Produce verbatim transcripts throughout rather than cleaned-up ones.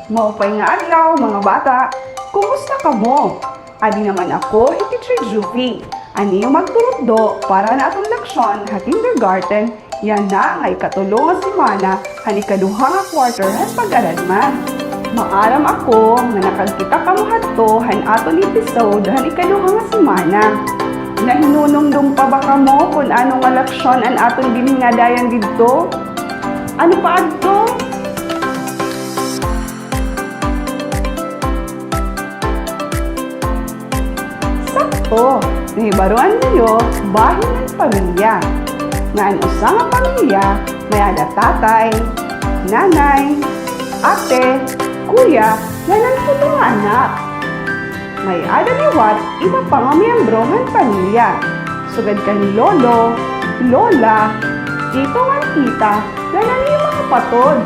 Maupay nga adlaw, mga bata. Kumusta kamo? Adi naman ako, hi Teacher Juvie, an iyo magturutdo para han aton leksyon ha kindergarten, yana nga ikatulo nga semana han ikaduha nga quarter han pag-aradman. Maaram ako nga nakagkita kamo hadto han aton episode han ikaduha nga semana. Nahinunumdom pa ba kamo kon ano nga leksyon an aton ginhingadayan didto? Ano pa adto? Sakto! Nahibaroan niyo bahin han pamilya. Nga an usa nga pamilya, may-ada tatay, nanay, ate, kuya, ngan an pito nga anak. May-ada liwat iba pa nga miyembro han pamilya, sugad kan lolo, lola, tito ngan tita, ngan an iyo mga patod.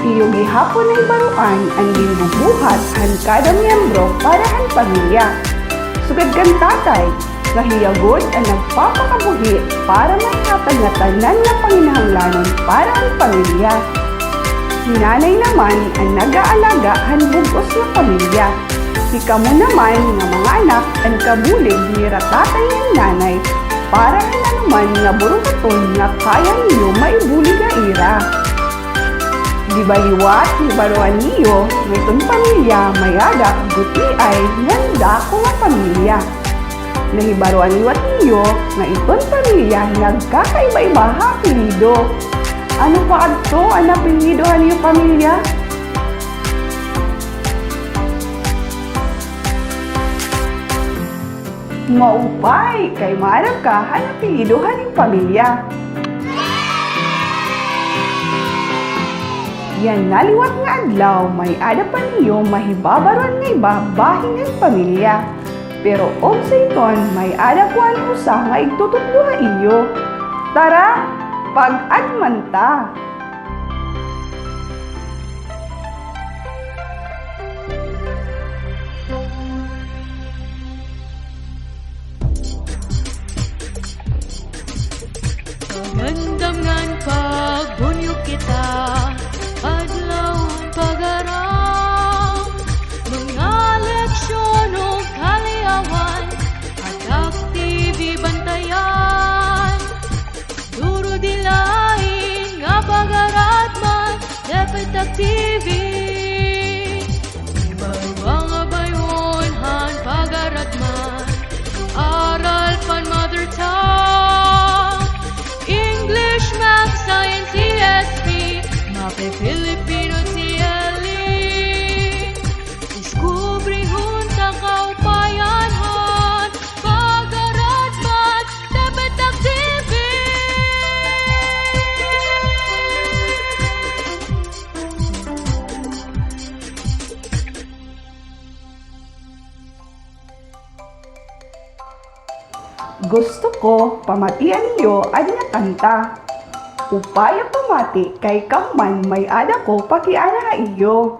Iyo gihapon nahibaroan an ginbubuhat han kada miyembro para han pamilya. Sugad kan tatay, nga hiya gud an nagpapakabuhi para mahatag nga tanan nga panginahanglanon para han pamilya. Hi nanay naman an nag-aalaga han bug-os nga pamilya. Hi kamo naman nga mga anak an kabulig nira tatay ngan nanay para han anoman nga buruhaton nga kaya niyo maibulig ha ira. Di ba liwat nahibaroan niyo nga iton pamilya may-ada gutiay ngan dako nga pamilya? Nahibaroan liwat niyo nga iton pamilya nagkakaiba-iba ha apelyido. Ano pa adto an apelyido han iyo pamilya? Maupay, kay maaram ka han apelyido han iyo pamilya. Yana liwat nga adlaw, may-ada pa niyo mahibabaroan nga iba bahin han pamilya. Pero ubos iton, may-ada ko an usa nga igtututdo ha iyo. Tara, pag-adman ta. Pagandam ngan pagbunyog kita, adlaw pag-aram, mga leksyon o kaliawan, Adak T V bantayan. Duro dilain nga pag-aradman, dapat Adak T V. Iba-iba nga bayon han pag-aradman. Aral pan mother tongue, English, math, science, E S P, MAPEH, Filipino, T L E. Diskubrihon ta kaupayan han pag-aradman, dapat Adak T V. Gusto ko pamatian niyo an iya kanta. Upaya pamati kay kahuman may-ada ko pakiana ha iyo.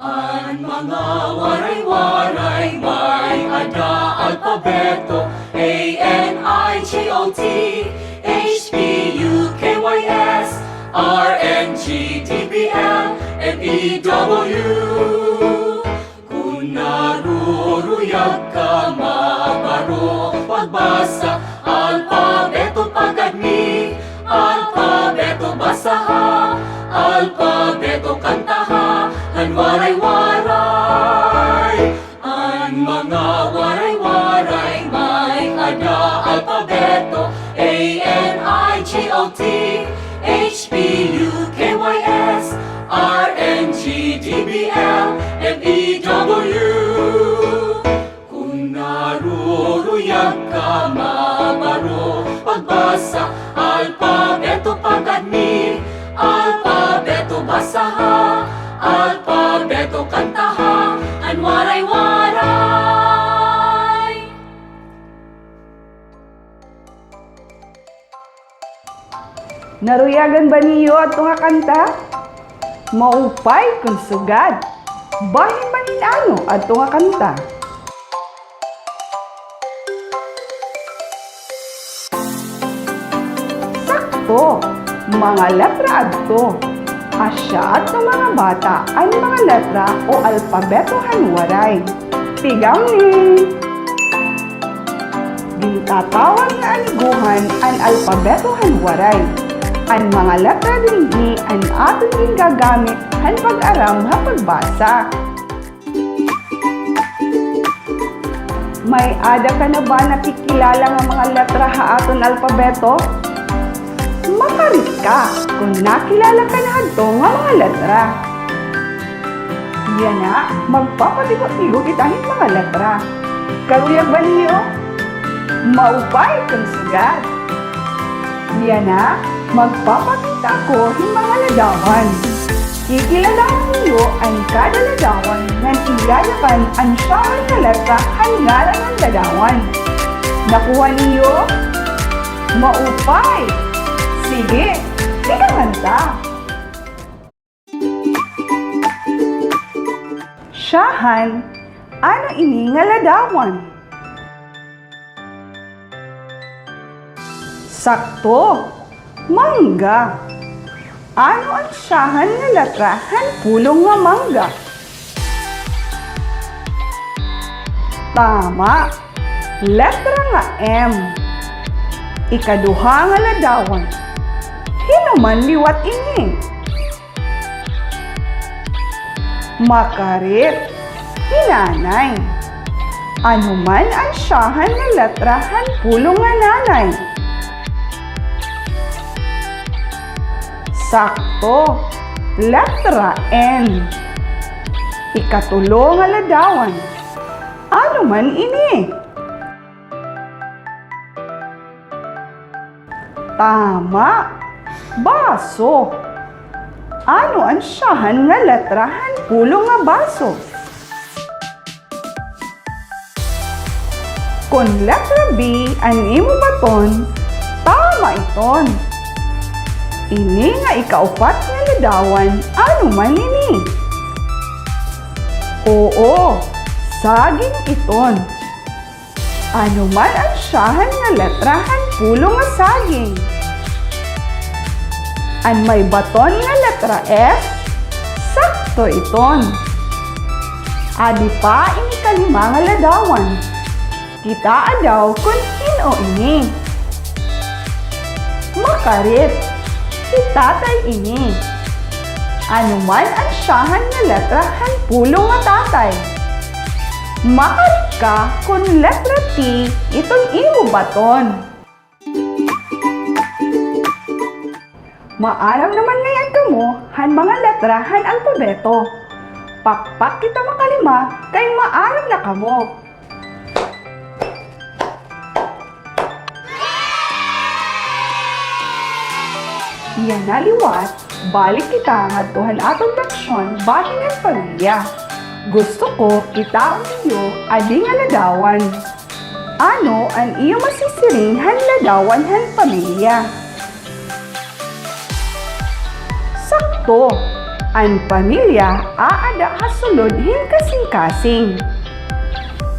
An mga Waray-Waray may-ada alpabeto, A, N, I, G, O, T, H, P, U, K, Y, S, R, N, G, D, B, L, M, E, W. Kon naruruyag ka mabaro pagbasa, alpabeto pag-admi, alpabeto basaha, alpabeto kantaha, an Waray-Waray. An mga Waray-Waray may-ada alpabeto, A, N, I, G, O, T, H, P, U, K, Y, S, R, N, G, D, B, L, M, E, W. Kon naruruyag ka mabaro pagbasa, alpabeto pag-admi, alpabeto basaha, alpabeto kantaha, an Waray-Waray. Naruyagan ba niyo adto nga kanta? Maupay kon sugad. Bahin man hin ano adto nga kanta? Sakto! Mga letra adto. Asya adto, mga bata, an mga letra o alpabeto han Waray. Tigamni! Gintatawag nga anigohan an alpabeto han Waray. An mga letra dinhi an aton gingagamit han pag-aram ha pagbasa. May-ada ka na ba nakikilala nga mga letra ha aton alpabeto? Makarit ka kon nakilala ka na hadto nga mga letra. Yana, magpapatigo-tigo kita hin mga letra. Karuyag ba niyo? Maupay kon sugad. Yana, magpapakita ako hin mga ladawan. Kikilalaon niyo an kada ladawan ngan iya yakan an syahan nga letra han ngaran han ladawan. Nakuha niyo? Maupay! Sige, tikang ta. Syahan, ano ini nga ladawan? Sakto! Mangga! Ano an syahan nga letra han pulong nga mangga? Tama! Letra nga M. Ikaduha nga ladawan. Hin-o man liwat ini? Makarit, hi Nanay. Ano man an syahan nga letra han pulong nga Nanay? Sakto, letra N. Ikatulo nga ladawan. Ano man ini? Tama! Baso! Ano an syahan nga letra han pulong nga baso? Kon letra B an imo baton, tama iton. Ini nga ikaupat nga ladawan, ano man ini? Oo, saging iton. Ano man an syahan nga letra han pulong nga saging? An may baton nga letra S, sakto iton. Adi pa an ikalima nga ladawan. Kitaa daw kon hin-o ini. Makarit, hi Tatay ini. Ano man an syahan nga letra han pulong nga tatay? Makarit ka kon letra T iton imo baton. Maaram naman ngay-an kamo han mga letra han alpabeto. Pakpak kita makalima kay maaram na kamo. Yana liwat, balik kita ngadto han aton leksyon bahin han pamilya. Gusto ko kitaon niyo adi nga ladawan. Ano an iyo masisiring han ladawan han pamilya? Sakto, an pamilya aada ha sulod hin kasingkasing.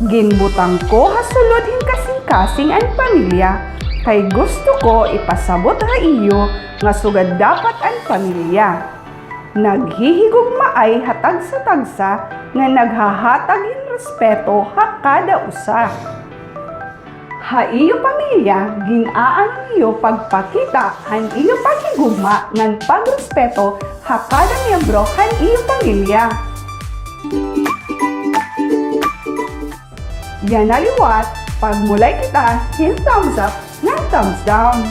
Ginbutang ko ha sulod hin kasingkasing an pamilya kay gusto ko ipasabot ha iyo nga sugad dapat an pamilya. Naghihigugmaay ha tagsa-tagsa nga naghahatag hin respeto ha kada usa. Ha iyo pamilya, gin-aano niyo pagpakita han iyo paghigugma ngan pagrespeto ha kada miyembro han iyo pamilya. Yana liwat, pagmulay kita hin thumbs up ngan thumbs down.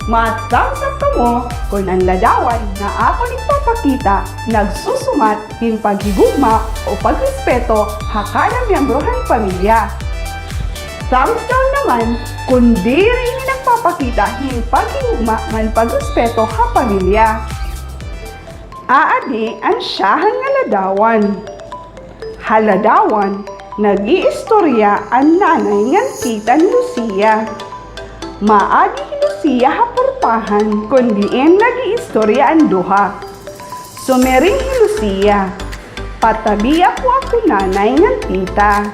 Ma-thumbs up kamo kon an ladawan nga akon ipapakita nagsusumat hin paghigugma o pagrespeto ha kada miyembro han pamilya. Thumbs down naman kon diri ini nagpapakita hin paghigugma ngan pagrespeto ha pamilya. Aadi an syahan nga ladawan. Ha ladawan, nag-iistorya an nanay ngan tita ni Lucia. Maagi hi Lucia ha purtahan kon diin nag-iistorya an duha. Sumiring hi Lucia, "Patabi ako akon nanay ngan tita."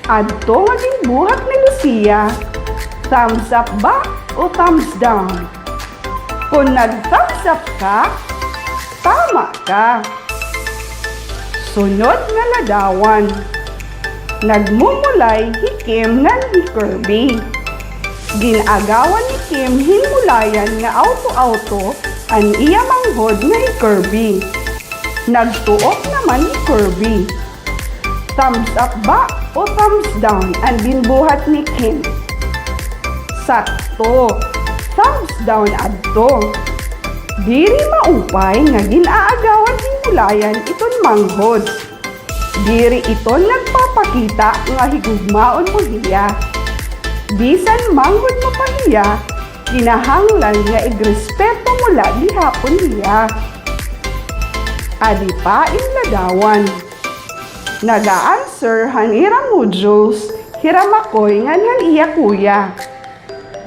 Adto nga ginbuhat ni Lucia, thumbs up ba o thumbs down? Kon nag-thumbs up ka, tama ka. Sunod nga ladawan. Nagmumulay hi Kim ngan hi Kirby. Gin-agawan ni Kim hin mulayan nga awto-awto an iya manghod nga hi Kirby. Nagtuok naman hi Kirby. Thumbs up ba o thumbs down an ginbuhat ni Kim? Sakto. Thumbs down adto. Diri maupay nga gin-aagawan hin mulayan iton manghod. Diri iton nagpapakita nga higugmaon mo hiya. Bisan manghod mo pa hiya, kinahanglan nga igrespeto mo la gihapon hiya. Adi pa in ladawan. Naga-answer han ira modules hira Makoy ngan han iya kuya.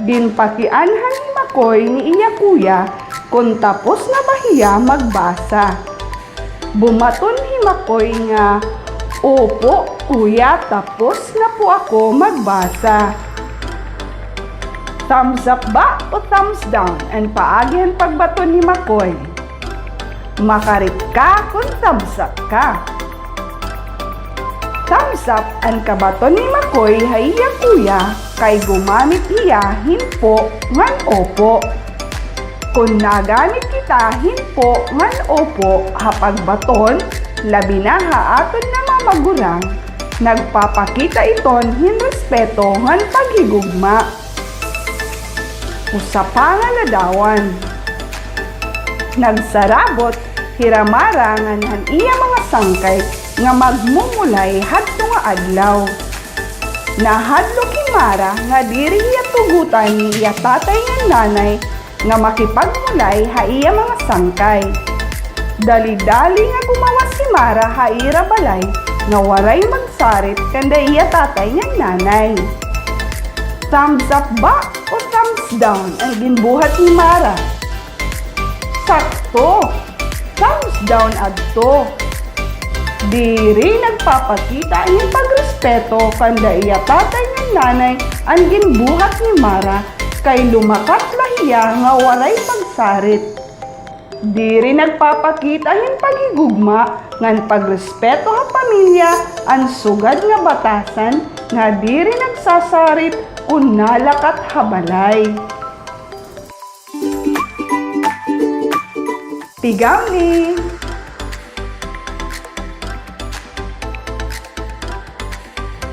Ginpakianhan hi Makoy ni iya kuya kon tapos na ba hiya magbasa. Bumaton hi Makoy nga, "Opo, kuya, tapos na po ako magbasa." Thumbs up ba o thumbs down an paagi han pagbaton ni Makoy? Makarit ka kon thumbs up ka. Thumbs up an kabaton ni Makoy ha iya kuya kay gumamit hiya hin po ngan opo. Kon nagamit kita hin po ngan opo ha pagbaton, labi na ha aton nga mga magurang, nagpapakita iton hin respeto ngan paghigugma. Usa pa nga ladawan. Nagsarabot hira Mara ngan han iya mga sangkay nga magmumulay hadto nga adlaw. Nahadlok hi Mara nga diri hiya tugotan ni iya tatay ngan nanay nga makipagmulay ha iya mga sangkay. Dali-dali nga gumawas hi Mara ha ira balay nga waray magsarit kanda iya tatay ngan nanay. Thumbs up ba o thumbs down an ginbuhat ni Mara? Sakto! Thumbs down adto. Diri nagpapakita hin pagrespeto kanda iya tatay ngan nanay an ginbuhat ni Mara kay lumakat la hiya nga waray pagsarit. Diri nagpapakita hin paghigugma ngan pagrespeto ha pamilya an sugad nga batasan nga diri nagsasarit kon nalakat ha balay. Tigami!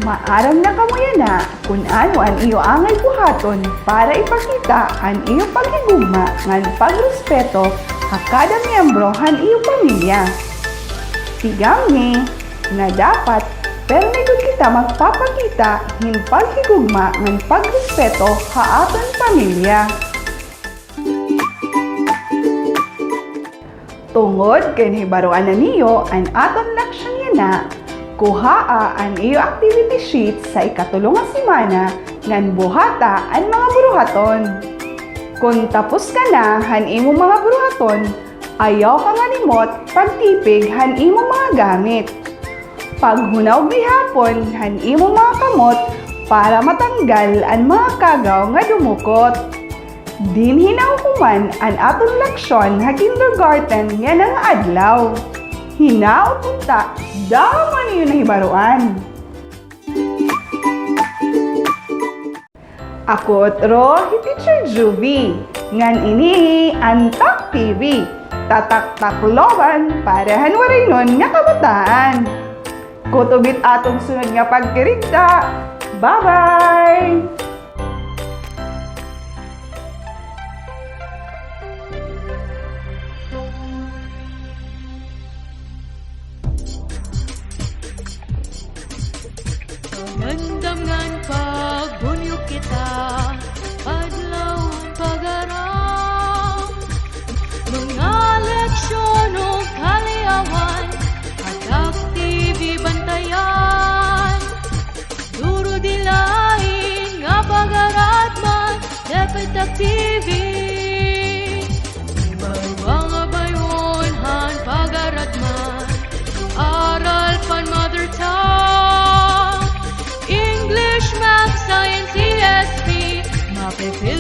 Maaram na kamo yana kon ano an iyo angay buhaton para ipakita an iyo paghigugma ngan pagrespeto ha kada miyembro han iyo pamilya. Tigami nga dapat pirmi gud kita magpapakita hin paghigugma ngan pagrespeto ha aton pamilya. Tungod kay nahibaroan na niyo an aton leksyon yana, kuhaa an iyo activity sheet sa ikatulo nga semana ngan buhata an mga buruhaton. Kon tapos ka na han imo mga buruhaton, ayaw pangalimot pagtipig han imo mga gamit. Paghunaw gihapon han imo mga kamot para matanggal an mga kagaw nga dumukot. Dinhi nahuhuman an aton leksyon ha kindergarten yana nga adlaw. Hinaot unta, damo niyo nahibaroan. Ako utro hi Teacher Juvie, ngan ini an Talk T V, tatak Tacloban para han Waraynon nga kabataan. Kutob it aton sunod nga pagkirigta. Bye-bye! Pangandam ngan pagbunyog kita, adlaw pag-aram. Mga leksyon o kaliawan, Atak T V bantayan. Duro dilain nga pag-aradman, Atak T V. Baro nga bayon han pag-aradman, aral pan mother tongue, English, math, science, E S P, mape-feel